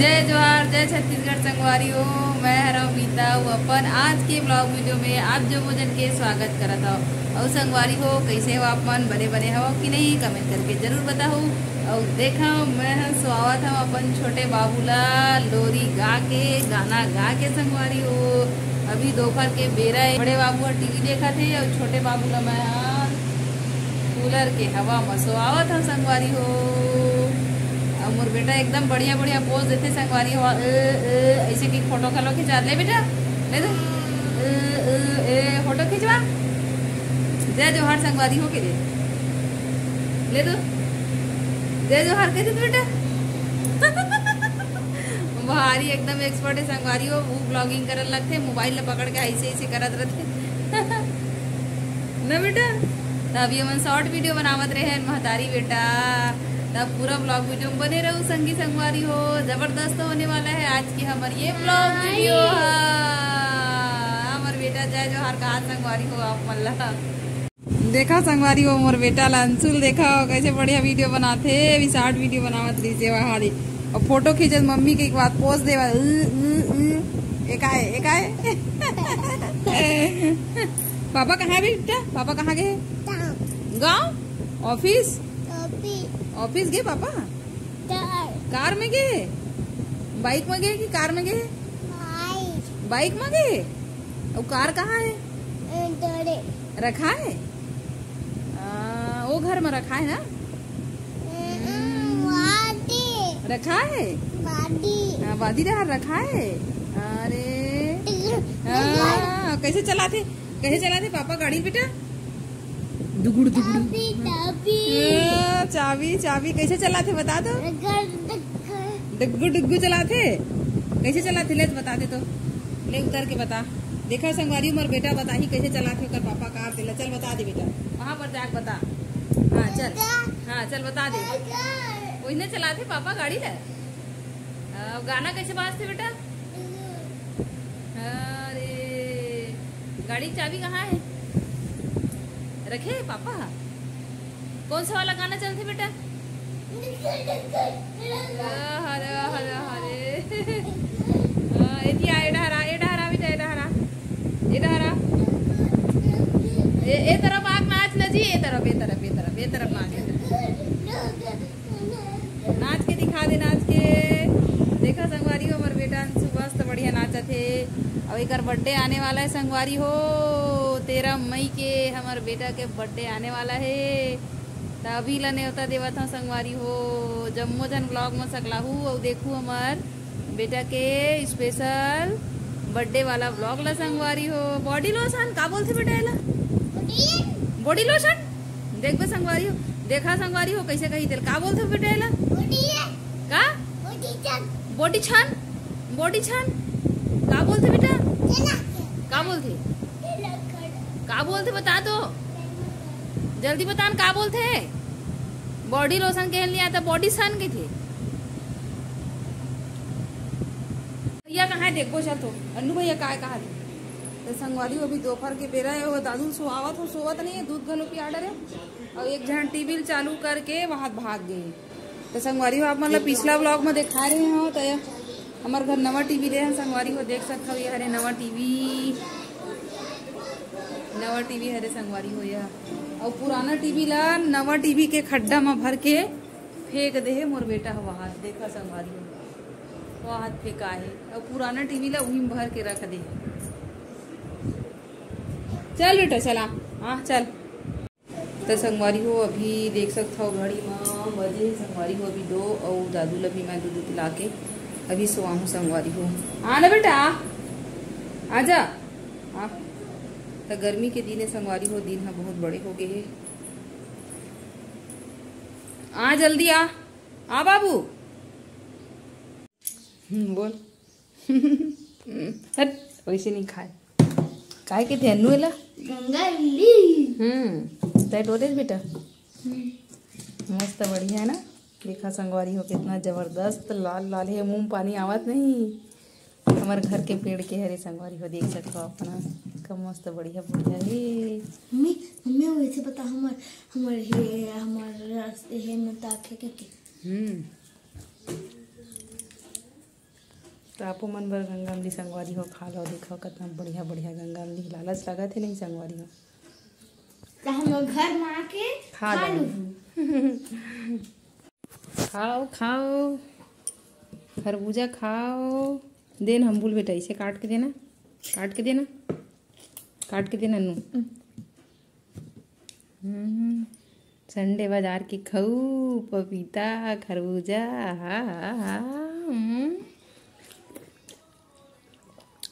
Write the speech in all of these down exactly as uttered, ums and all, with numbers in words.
जय जोहार, जय छत्तीसगढ़ संगवारी हो। मैं हरव मीता, वो अपन आज के ब्लॉग वीडियो में आप जम्मो जन के स्वागत करत हव। अउ संगवारी हो, कैसे हो आप मन? बने बने हव कि नहीं, कमेंट करके जरूर बताहू। अउ देखा, मैं ह सुआवत हव अपन छोटे बाबू ला लोरी गा के, गाना गा के संगवारी हो। अभी दोपहर के बेरा है, बड़े बाबू ह टीवी देखत हे अउ छोटे बाबू ला मैं ह कूलर के हवा म सोआवत हव संगवारी हो। अउ मोर बेटा एकदम बढ़िया बढ़िया पोज देथे संगवारी हो। ए, ए, ऐसे की फोटो घलो खिंचा ले बेटा, ले दे। ए, ए, ए, फोटो खिंचवा। जय जोहार संगवारी हो के दे, ले दो। जय जोहार के दे बेटा। भारी एकदम एक्सपर्ट है संगवारी हो, वो ब्लॉगिंग करन लगथे, मोबाइल ल पकड़ के ऐसे ऐसे करत रहथे। ना बेटा, त अभी हमन शॉर्ट वीडियो बनावत रहे हैं महतारी बेटा, तब पूरा ब्लॉग वीडियो में बने रहू संगी संगवारी हो। जबरदस्त होने वाला है आज की हमर ये ब्लॉग वीडियो। हाँ, हमर बेटा जय जोहार कहा संगवारी हो आप मन ला। देखा संगवारी हो, मोर बेटा ला अंशुल देखा हो, कैसे बढ़िया वीडियो बनाथे। अभी शॉर्ट वीडियो बनावत रहिस हे, वहा दे। अउ फोटो खींचत मम्मी के एक बार पोज देवा। उ, उ, उ। एकाए, एकाए। पापा कहाँ है बेटा? पापा कहाँ गए? गाँव? ऑफिस? ऑफिस। ऑफिस गए पापा? कार। कार में गए? बाइक में गए कि कार में गए? बाइक। बाइक में गए? अउ कार कहाँ है? ए, तोरे। रखा है? आ, वो घर में रखा है ना? हम्म, वादी। रखा है? वादी। हाँ, वादी डहर रखा है। अरे। टिक-, हाँ, कैसे चलाथे? कैसे चलाथे पापा गाड़ी बेटा? दुगुड़ दुगुड़। चाबी, चाबी। ए, चाबी, चाबी कैसे चलाथे बता तो? डग्गू डग्गू चलाथे। कैसे चलाथे ले बता दे तो। ले उतर के बता। देखा संगवारी, मोर बेटा बताही कैसे चलाथे ओकर पापा कार। तेला चल बता दे बेटा, वहां पर जाके बता। हाँ चल, हाँ चल बता दे। वही ने चलाथे पापा गाड़ी ले। अब गाना कैसे बाजथे बेटा? अरे, गाड़ी की चाबी कहाँ है? रखे पापा? कौन सा वाला गाना चलथे बेटा? हरे, हरे, हरे। हाँ, एती आ, ए डहरा, ए डहरा बेटा, ए डहरा। ए डहरा। ए, ए तरफ आके नाच ना जी, ए तरफ, ए तरफ, ए तरफ, ए तरफ नाच बेटा। नाच के दिखा दे, नाच के। देखा संगवारी हो, हमर बेटा अंशु मस्त बढ़िया नाचत हे। अउ एकर बर्थडे आने वाला है संगवारी हो, तेरह मई के हमर बेटा के बर्थडे आने वाला है। त अभी ला नेवता देवत हव संगवारी हो, जम्मो झन ब्लॉग म सकलाहू अउ देखू हमर बेटा के स्पेशल बर्थडे वाला ब्लॉग ला संगवारी हो। बॉडी लोशन का बोलथे बेटा एला? Body lotion. देखबे संगवारी हो, देखा संगवारी हो कैसे कही तेल का बोलथे बेटा एला? का? बॉडी छन, बॉडी छन। का बोलथे बेटा? का बोलथे? का बोलथे बता तो, जल्दी बता न का बोलथे। बॉडी लोशन के नहीं आता, बॉडी सन के थे। भैया कहाँ है? देखबो चल तो, अन्नू भैया का है, कहाँ थे? तो संगवारी हो, अभी दोपहर के बेरा है, वो दादू सोआवत हो, सोवत नहीं है, दूध घलो पिया डरे। और एक जन टीवी चालू करके वहां भाग गए। तो संगवारी हो, आप मन ला पिछला ब्लॉग में दिखा रहे हो, तो हमर घर नवा टीवी ले हैं संगवारी हो, देख सकत हो, ये हरे नवा टीवी, नवा टीवी हरे संगवारी हो। यह और पुराना टीवी ला नवा टीवी के खड्डा में भर के फेंक दे हे मोर बेटा ह वहां, देखा संगवारी हो, वहां फेंका है। और पुराना टीवी ला उही में भर के रख दे हे। चल बेटा, चला, हाँ चल। त संगवारी हो, अभी देख सकत हव घड़ी म बजे हे संगवारी हो अभी दो, अउ दादू ल भी मैं दूध पिला के अभी सोआहूँ संगवारी हो। आ ना बेटा, आ, आ जा। आ। त गर्मी के दिन हे संगवारी हो, दिन ह बहुत बड़े हो गे हे। आ जल्दी आ, आ बाबू। हम्म, बोल। हट, वैसे नहीं खाए। काय के थे अन्नू एला? गंगा ली। हम्म, तै डोले बेटा। हम्म। मस्त बढ़िया है ना? देखा संगवारी हो, कितना जबरदस्त लाल लाल है, मुंह पानी आवत नहीं। हमर घर के पेड़ के हरे संगवारी हो, देख सकत हो अपना, का मस्त बढ़िया बढ़िया है। मम्मी, मम्मी वैसे बता, हमर, हमर हे, हमर रस-, हे में ताक है क्या? हम्म। त आपो मन बर गंगा अमली संगवारी हो, खा लो, देखो कितना बढ़िया बढ़िया गंगा अमली। लालच लगत हे नहीं संगवारी हो? त हम लोग घर में आके खा खा लो। लूँ। खाओ, खाओ, खरबूजा खाओ। दे ना, हम बोल बेटा, इसे काट के देना, काट के देना, काट के देना नू। हम्म, संडे बाजार के खऊ, पपीता, खरबूजा, हा, हा, हा, हम्म।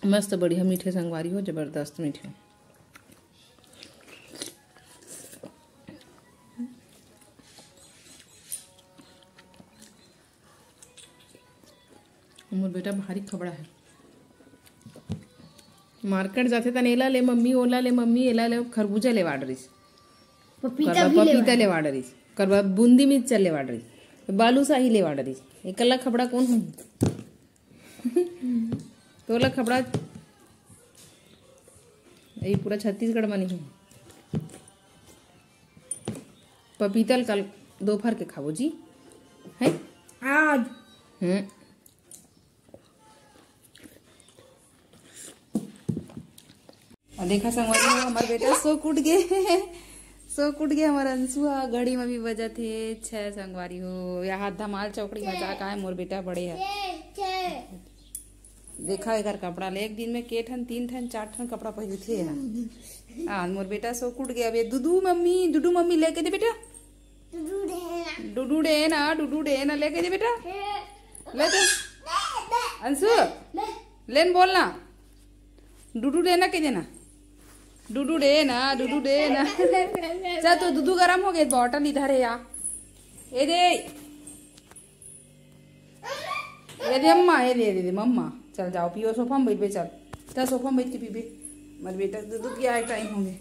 मस्त बढ़िया मीठे संगवारी हो, जबरदस्त मीठे। मोर बेटा भारी खबड़ा है। मार्केट जाथे तन एला ले मम्मी, ओला ले मम्मी, एला ले खरबूजा लेवा डरिस। पपीता करवा भी पपीता लेवा। लेवा डरिस। करवा बूंदी मिर्चा लेवा डरिस। बालूशाही लेवा डरिस। एकला खबड़ा कौन है? तोला खबड़ा, ये पूरा छत्तीसगढ़ में नहीं है। पपीता ल कल दोपहर के खाबो जी, है? आज। हम्म। और देखा संगवारी हो, हमार बेटा सो कूट गे। सो कूट गे हमार अंशु हा। घड़ी में भी बजत हे छह संगवारी हो। या हाथ धमाल चौकड़ी मजाक आए, मोर बेटा बड़े है। देखा एकर कपड़ा ले, एक दिन में के ठन, तीन ठन, चार ठन कपड़ा पहिरथे हा। हाँ, मोर बेटा सो कूट गे। अब ये दुदू मम्मी, दुदू मम्मी लेके दे बेटा। डुडू डे ना, डुडू डे ना, लेके दे बेटा। ले दे। अंशु, लेन बोलना। डुडू डे ना कह देना। डुडू डे ना, डुडू डे ना। चल तो दुदू गरम हो गए, बॉटल इधर है या। ये दे। ये दे अम्मा, ये दे, ये दे, दे मम्मा। चल जाओ, पियो सोफा में बैठ बे, चल। चल सोफा में बैठ के पीबे। मर बेटा, दूध पिया टाइम होंगे।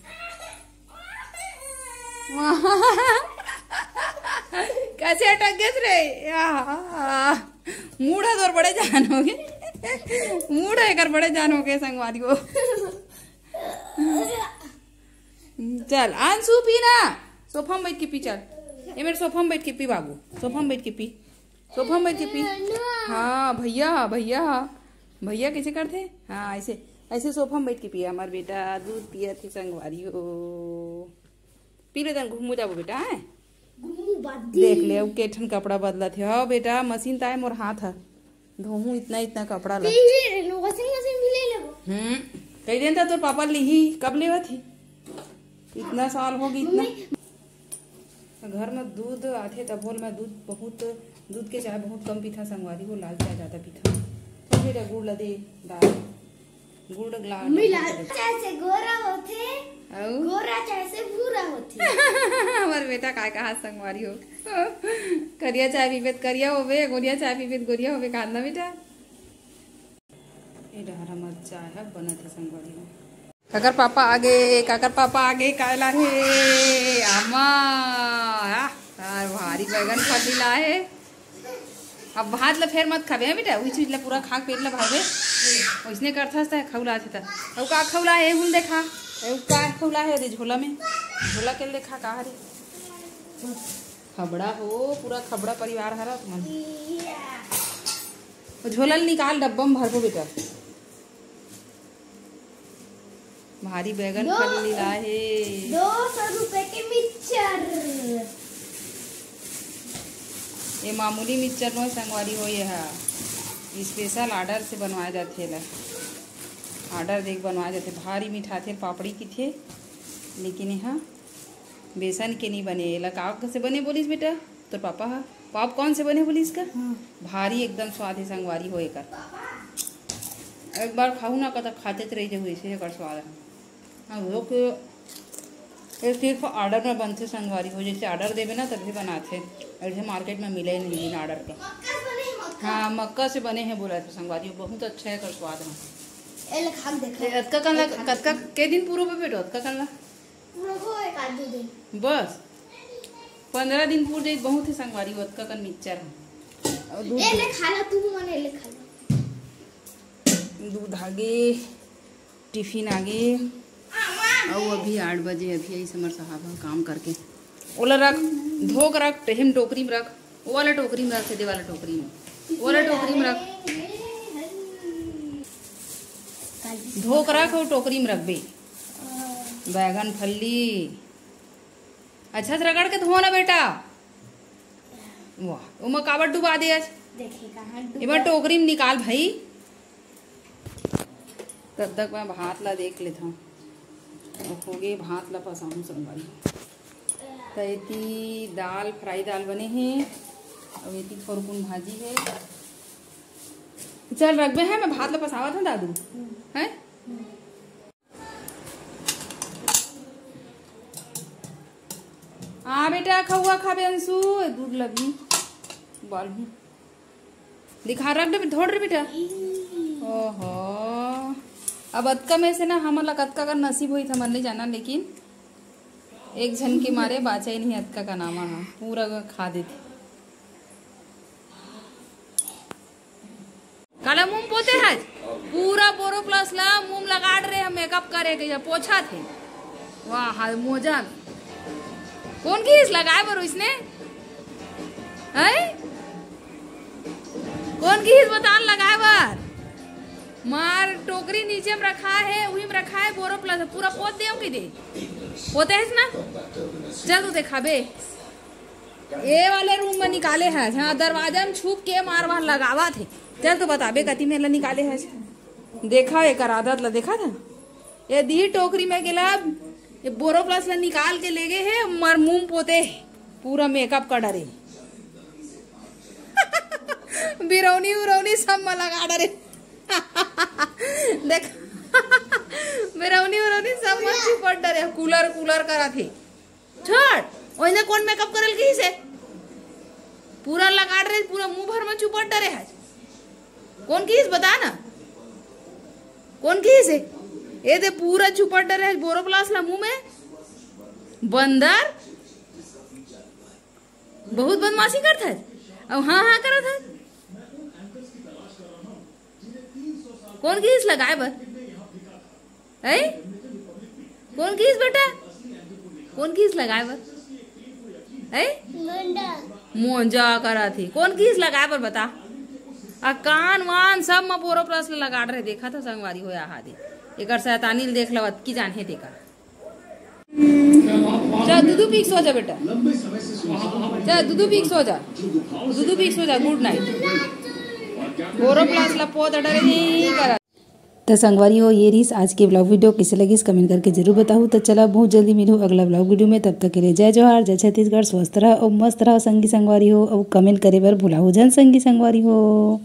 कैसे अटक गए रे? आहा। मूड है तोर बड़े जान हो गए। मूड है कर बड़े जान हो गए संगवारी हो। चल, अंशु पी ना। सोफा में बैठ के पी, चल। ये मेरे सोफा में बैठ के पी बाबू। सोफा में बैठ के पी। सोफा में बैठ के पी। हाँ, भैया, भैया। भैया कैसे करथे? हाँ, ऐसे, ऐसे सोफा में बैठ के पिया। हमार बेटा दूध पिया थे संगवारी हो। पी ले तन घूमू जाबो बेटा, हैं? घूमू बादी। देख ले, अब के ठन कपड़ा बदलत हे। हाँ बेटा, मशीन ताए मोर हाथ ह। धोहूँ इतना, इतना कपड़ा ला। ले, ले, ले, washing machine भी ले लेबो। हम्म, कई दिन त तोर पापा लिही, कब लेवत ही? इतना साल हो गई, इतना। मम्मी। घर में दूध आथे तभो ले मैं दूध बहुत, दूध के चाय बहुत कम पीथा संगवारी हो, लाल चाय ज्यादा पीथा। तो बेटा गुड़ ला दे, दाल, गुड़ ला मम्मी, लाल चाय से गोरा होथे, अउ? गोरा चाय से भूरा होथे। हमर बेटा काय कहा संगवारी हो। करिया चाय पीबे त करिया होबे, गोरिया चाय पीबे त गोरिया होबे, कहा ना बेटा? ए डहर हमर चाय ह बनत हे संगवारी हो। काकर पापा आगे, काकर पापा आगे, काय ला हे? आमा, आह, तार भारी बैगन फली ला हे। अब भात ला फेर मत खाबे, हाँ बेटा, उही चीज ला पूरा खा के पेट ला भरबे। ओइसने करथस त खौला आथे त। अउ का खौला हे, हुन देखा। अउ का खौला हे रे झोला में? झोला के देखा, का रे? खबड़ा हो, पूरा खबड़ा परिवार हरा तुमन। ओ झोला ल निकाल, डब्बा में भरबो बेटा। भारी बैगन दो फल मिला हे। दो सौ रुपए के मिक्सचर। ये मामूली मिक्सचर नो संगवारी हो, ये हा special order से बनवाए जाथे एला। Order देख बनवाए जाथे। भारी मिठाथे पापड़ी की थे, लेकिन ये हा बेसन के नहीं बने। एला का से बने बोलिस बेटा? तोर पापा हा पॉपकॉर्न से बने बोलिस का? हाँ। भारी एकदम स्वाद हे संगवारी हो एकर। एक बार खाहू ना, कतक खाते त रह जाहू, ऐसे एकर स्वाद हे। हाँ, वो के, ये सिर्फ order में बनथे संगवारी हो, जैसे order देबे ना तभी बनाथे, ऐसे मार्केट में मिले ही नहीं बिना order के। हाँ, मक्का से बने हैं बोला था संगवारी हो, बहुत अच्छा है एकर स्वाद है। एला खा के देखो। ए, अतका कन ला, एला खा के कतका, देखो। के दिन पूरा बेटो, अतका कन ला? रखो एक आध दो दिन। बस पंद्रह दिन पूर जाई, बहुत ही संगवारी, ओतका कन मिक्सचर है। अउ दूध, ए ले खा लो, तू मन ए ले खा लो। दूध आगे, टिफिन आगे। अउ अभी आठ बजे, अभी आई समर साहब ह काम करके। ओला रख, धो के रख, टेहम टोकरी में रख, वो वाला टोकरी में रख, सीधे वाला टोकरी में, वो वाला टोकरी में रख। धो के रख, अउ टोकरी में रखबे। बैगन फल्ली अच्छा से रगड़ के धो ना बेटा। वाह, ओमा काबर डुबा दे आज। देखिए कहाँ डूबा। एमा टोकरी में निकाल भाई। तब तक मैं भात ला देख लेथव। होगे भात ला पसाहूँ संगवारी। त एती दाल, फ्राई दाल बने हे, अउ एती थोरकुन भाजी हे। चल रखबे है, मैं भात ला पसावत हूँ दादू। हैं? हाँ बेटा, खउआ खाबे अंशु, दूध लगी। बाल हूँ। दिखा रख दे, धोड़ रे बेटा। ओहो, अब अतका में से ना हमन ला कतका का नसीब होई, हमन नहीं जाना, लेकिन एक झन के मारे बाचा ही नहीं अतका का नामा हा, पूरा खा देथे। काला मुंह पोते हस, पूरा बोरो प्लस ला मुंह लगाड़ रहे हम, मेकअप करे के या पोछा थे। वाह, हाय मोजा। कौन किहिस लगाए बर इसने? हैं? कौन किहिस बतान लगाए बर? मार टोकरी नीचे में रखा है, उही में रखा है बोरो प्लस, पूरा पोत देव के दे। पोते है ना? चल तू देखाबे। ए वाले रूम में निकाले है, हाँ, दरवाजा में छुप के मार वार लगावा थे। चल तो बताबे कति में ला निकाले है। देखा एकर आदत ला, देखा था? ये दी टोकरी में गेला, ये बोरो प्लस ला निकाल के ले गए है, मार मुंह पोते है, पूरा मेकअप कर डरे। बिरौनी उरौनी सब में लगा डरे। देख, बिरौनी उरौनी सब में छुपट डरे, कूलर कूलर करा थे। छोड़, ओइने कौन मेकअप करल किहिस हे? पूरा लगाड़ रहे, पूरा मुंह भर में चुपट डरे है। कौन किहिस बता ना? कौन किहिस हे? ए दे पूरा चुपट डरे है, बोरो प्लस ला मुंह में। बंदर, बहुत बदमाशी करत है। अब हाँ हाँ करत है। कौन किहिस लगाए बर? हैं? कौन किहिस बेटा? कौन किहिस लगाए बर? हैं? मोंडा। मोंजा करा थी। कौन किहिस लगाए बर बता? आ कान वान सब म बोरो प्लस लगा रहे, देखा था संगवारी होया हादे। एकर शैतानी ल देख लव, अतकी जान हे तेकर। जा दूधू पी के सो जा बेटा, जा दूधू पी के सो जा, दूधू पी के सो जा। गुड नाइट। बोरो प्लस ला पोत डरे नहीं करा। त संगवारी हो, ये रहिस आज के ब्लॉग वीडियो। कइसे लगिस कमेंट करके जरूर बताहू। त चला बहुत जल्दी मिलहू अगला ब्लॉग वीडियो में, तब तक के लिए जय जोहार, जय छत्तीसगढ़, स्वस्थ रहा और मस्त रहा संगी संगवारी हो। और कमेंट करे बर भुलाहू झन संगी संगवारी हो।